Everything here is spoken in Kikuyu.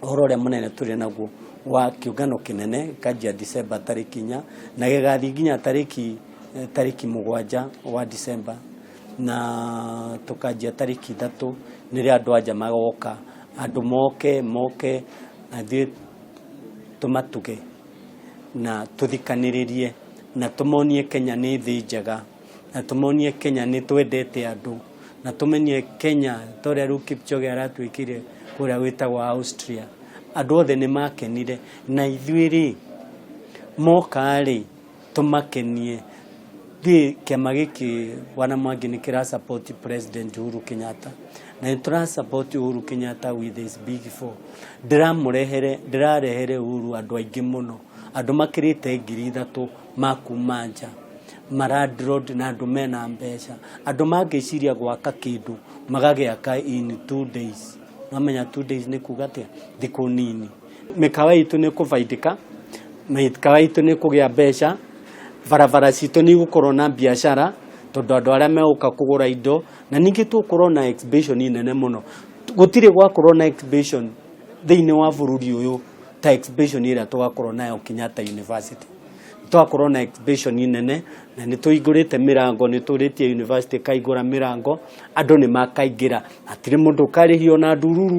Ũhoro ũrĩa mũnene tũrĩ naguo wa kĩũngano kĩnene kanjia December tarĩki 4 na gĩgathiĩ nginya tarĩki 7 wa December, na tũkanjia tarĩki 3 nĩrĩo andũ anja magoka. Andũ moke moke na ithuĩ tũmatuge na tũthikanĩrĩrie na tũmonie Kenya nĩ thĩ njega, na tũmonie Kenya nĩ twendete andũ, na tũmenye Kenya ta ũrĩa rĩu Kipchoge aratwĩkire kũrĩa gwĩtagwo Austria. Andũ othe nĩ makenire, na ithuĩ rĩ moka rĩ tũmakenie. Thiĩ kĩama gĩkĩ, Bwana Mwangi, nĩ kĩra support President Uhuru Kenyatta, na nĩ tũra support Uhuru Kenyatta with his Big Four. Ndĩramũrehere, ndĩrarehere Uhuru andũ aingĩ mũno, andũ makĩrĩte 3,000 makuma nja, malandlord na andũ mena mbeca, andũ mangĩciria gwaka kĩndũ magagĩaka in 2 days. Nomenya 2 days nĩ kuga atĩa? Thikũ nini. Mĩkawa itũ nĩ kũbaidĩka, mĩkawa itũ nĩ kũgĩa mbeca, barabara citũ nĩ igũkorwo na biacara tondũ andũ arĩa megũka kũgũra indo, na ningĩ tũgũkorwo na exhibition nene mũno. Gũtirĩ gwakorwo na exhibition thĩinĩ wa bũrũri ũyũ ta exhibition ĩrĩa tũgakorwo nayo Kenyatta University. Twakorwo na exhibition nene na nĩ tũhingũrĩte mĩrango, nĩ tũrĩtie university ĩkaingũra mĩrango, andũ nĩ makaingĩra, hatirĩ mũndũ ũkarĩhio na ndururu.